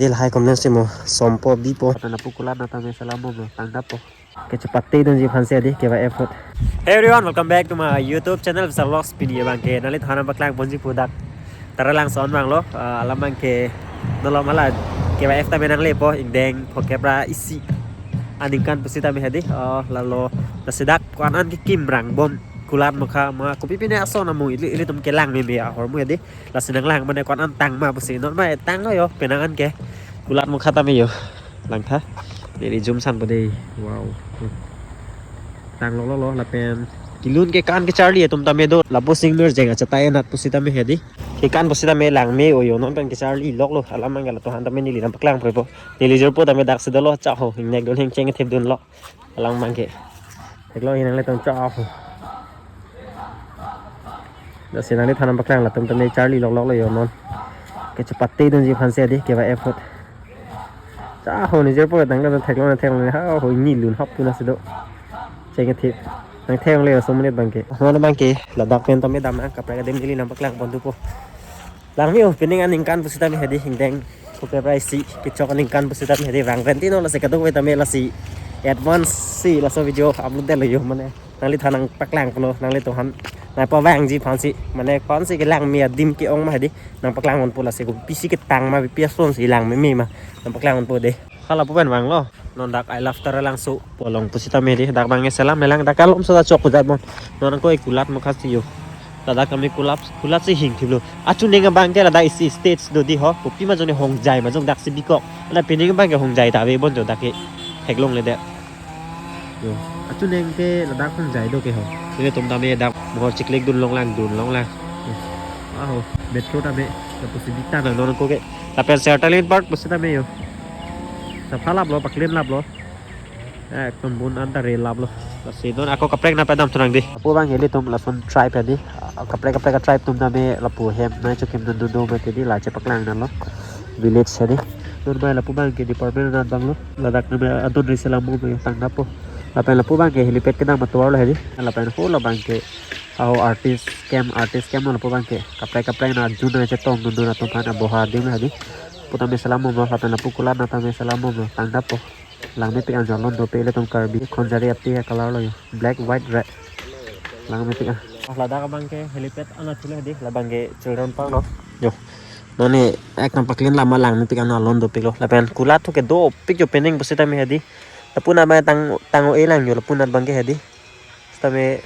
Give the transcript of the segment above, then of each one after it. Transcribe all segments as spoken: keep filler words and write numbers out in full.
Lahai komlen simo sompo bipo. Lapen lapu kulat na tame salam mo tangdappo. Kechepate dunji aphansi adi K Y F ahut. Hey everyone, welcome back to my YouTube channel, Visa Vlogs. Pini abangke nanglitumphan nangpaklang ponji pu dak Taralangso an vanglo, ah, alam abangke nolom hala K Y F tame nanglepo, ingdeng phokep ra isi aningkan pusitame hedi. Oh, lalo lasi dak ko-an an kekim rangbom, kulat mokha ma kopi pine ason amu ili, ilitum kelang meme ahormu hedi. Lasi nanglang mane ko-an an tang ma pusi, non ma tanglo yo penang an ke. Kulat mokha tame yo. Langtha. Neli zoom sangpo dei. Wow. Tanglo lo lo lapen kelun ke ko-an kecharli atum tame do. Lapu singmir jeng achatai anat pusitame hedi. Kekan pusitame lang me-o yo, non pen kecharli loklo. Alam abangke latumphan tame neli nangpaklang prepo. Neli jirpo tame daksi dolo, cha ho, hingnek dun, hingcheng thip dunlo. Alam abangke. Theklong he nanglitum, cha ho. Lasi nanglitumphan nangpaklang, latum tame charli loklok lo yo non. Kechepate dunji aphansi adi K Y F ahut. Cha ho, neli jirpo tanglo, theklong theklong ha ho, ni lun hop tu nasi do. Cheng thip. Nangthek le so monit abangke. Non abangke ladak pen tame dam nang, kaprek adim neli nangpaklang pon thupo. Lang me-o, pining aningkan pusitame hedi, ingdeng phokep ra isi kechok aningkan pusitame hedi, vang venti no lasi kadokave tame lasi advance si laso video upload detlo yo, mane nanglitumphan nangpaklang pulo, nanglitumphan nangpavangji aphansi, mane ko-ansi kelang me adim ke-ong ma hedi nangpaklang ponpo, lasi kopisi ketang ma, pi asonsi lang meme ma nangpaklang ponpo dei. Hala pu pen vanglo. Non dak I love Taralangso pu along pusitame hedi. Dak abangke selam melang, dak kalom so ta chok kujat bon. Non ko kulat mokha si yo. Ladak kami kulat, kulat si hing thiplo. Achu neng abangke ladak isi stage do di ho. Kopi ma jong ne hongjai ma jong daksi bikok. Ladak pining abangke hongjai ta ave bon jo dak ke. Theklongle det. Yo. Achu neng ke ladak hongjai do ke ho. Ilitum tame dak mohor chiklik dun longlang, dun longlang. Yo. Aho, metro tame. Lapusi bita nang non ko ke. Lapen Sertalin Park pusitame yo. Sapha laplo, paklim laplo. Ekdom bun anta re laplo. Lasi non ako kaprek nangpadam thu nang dei. Lapu abangke ilitum lason tribe hedi. Ah, kaprek kaprek a-tribe atum tame lapu hem nangchokim dun dun do mati hedi, la chepaklang nanglo. Village hedi. Non ma lapu abangke department anat vanglo. Ladak nang adon ri selam mo tangdappo. Lapen lapu abangke helipad kedam atovar lo hedi. Lapen ho labangke aho artist camp, artist camp lo lapu abangke. Kaprek kaprek nang jun nangchetong dun dun atum aphan aboha adim lo hedi. Putame selam mo, lapen lapu kulat na tame selam mo tangdappo. Lang mepik an jo, alon dopik, ilitum Karbi khonjari ati a-color lo yo. Black, white, red. Lang mepik an. Ladak abangke helipad anat thulo hedi, labangke children park lo. Yo. Non ne ekdom paklim lama, lang mepik an, alon dopik lo. Lapen kulat thu ke dopik yo pining pusitame hedi. Lapu na ma tang, tang-o-e lang yo, lapu anat abangke hedi. Sitame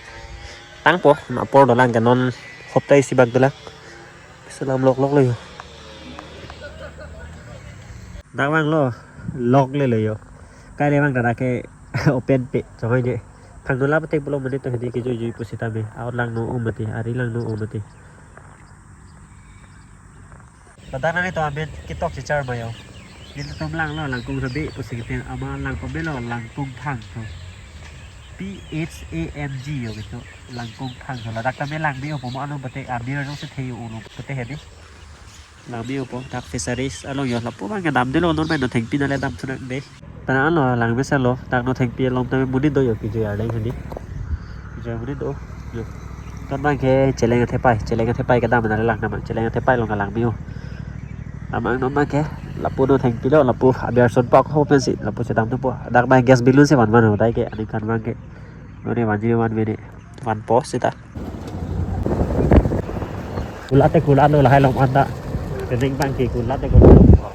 tangpo, na apor dolang ke, non hopta isi bak dolang. Selam loklok lo yo. Dak vanglo, lok le lo yo. Kai le vang dak ke open pe, chonghoi je. Phang dola patek pulo monit atum hedi kejui jui pusitame. Out lang no-o mati, ari lang no-o mati. Ladak nanglitum amen ketok chichar ma yo. Nelitum langlo Langkung Habe pusi kethe, ama lang pame lo, Langkung Phang tho. P H A N G yo kecho, Langkung Phang tho. Ladak tame lang me-o po mo, ano pate amir ano se the yo ulo pate hedi. Lang me-o po, dak fisheries along yo, lapu abangke damde lo, non pen no thengpi nale dam thu nang dei. Tana ano lang mesen lo, dak no thengpi along tame monit do yo, kejui arleng hedi. Kejui monit do yo. Ton abangke Cheleng Athepai, Cheleng Athepai kedam nale lang, nama Cheleng Athepai along ke lang me-o. Nama non abangke lapu no thengpi lo, lapu abiar son pak ho pensi lapu chedam thupo. Dak abang gas bill si van van ho dai ke, aningkan abangke. None vanji van mene. Vanpo sita. Kulat te kulat lo, lahai long anta. Kening abangke kulat te kulat lo.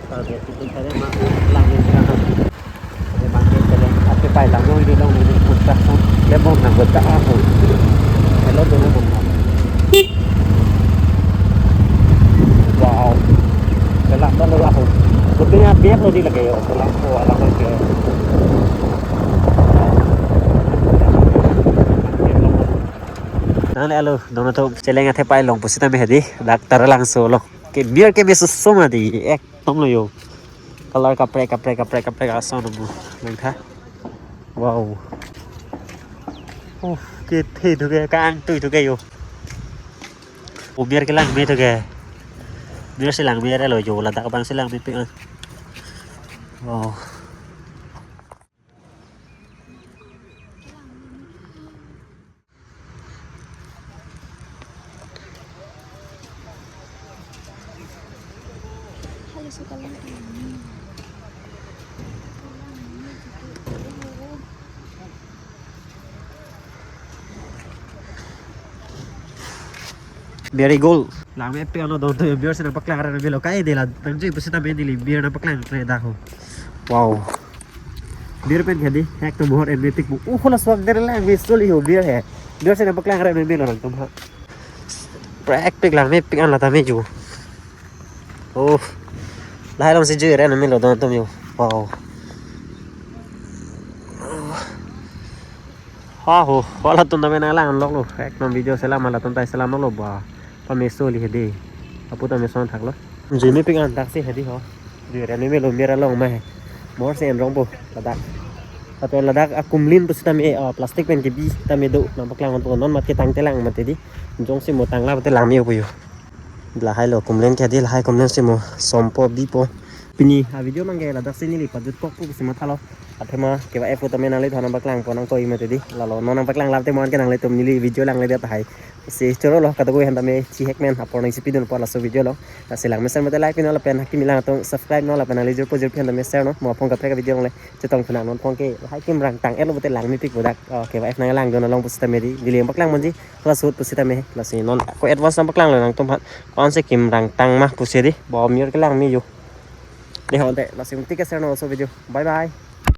Target itu saya ma lang ni kan. Abangke Cheleng Athepai lang lo, ini long ni construction. Dia mau nang buat tak apa. Hello dulu mau. Wow. Kelak dong lo aku. Sepertinya biar lo di lagi yo. Kelak ko alam ke. Nangle alo, dono to Cheleng Athepai along pusitame hedi, dak Taralangso lo. Kemir keme suso mati, ekdom lo yo. Color kaprek, kaprek, kaprek, kaprek ason amu. Langtha. Wow. Oh, kethe thuke, kangtui thuke yo. Umir ke lang me thuke. Mir si lang me lo yo, ladak abang si lang mepik an. Wow. Very goal. Lang mepik anlo don atum, beer si nangpaklang ra melo, kai de la nangjui pusitame neli beer nangpaklang kle dak ho. Wow. Beer pen khadi, ekdom bahut en mepik pu. Uh, hala suak der lang me soli ho beer he. Beer si nangpaklang ra melo nangtum ha. Prekpik lang mepik an la tame ju. Oh. Lahai alongsi jui ra melo don atum yo. Wow. Ha ho, halatum tame nanglang lok lo. Ekdom video selam, halatum ta selam lo ba. Pame soli hedi. Apu tame son thaklo. Jui mepik an dak si hedi ho. Jui ra melo, mir along ma he. Mor si en rong po ladak. Lapen ladak akumlin pusitame, ah, plastic pen kebi tame do. Nangpaklang po, non mat ketang telang mati di. Jongsi mo tanglo te lang me-o po yo. Lahai lo kumlin khadi, lahai kumlin si mo som po bi po. Pini avideo abang ke ladak si neli pajutkok pu si mathalo. Athema kevai aphu tame nanglitum aphan nangpaklang po nangkoi mati di. Lalo non nangpaklang lap te mo-an ke nanglitum neli video langledet tahai. Si choro lo, kadokave aphan tame chihek men apor nangsi pidun apor laso video along. Lasi lang mesen mate like pinon lapen hakimi lang atum subscribe non lapen nangli jirpo jirpi aphan tame share non. Mo apong kaprek avideo along le chetong thu nang, non apong ke lahai kimrang tang-etlo mate lang mepik pu dak. Oh, kevai aphu nanglang don along pusitame di. Neli nangpaklang ponji. Hala ahut pusitame. Lasi non ako advance nangpaklang lo nangtum aphan. Ko-an si kimrang tang ma pusi di. Ba mir kelang me yo. Dei ho ante, lasi ungtik ke share non laso video. Bye bye.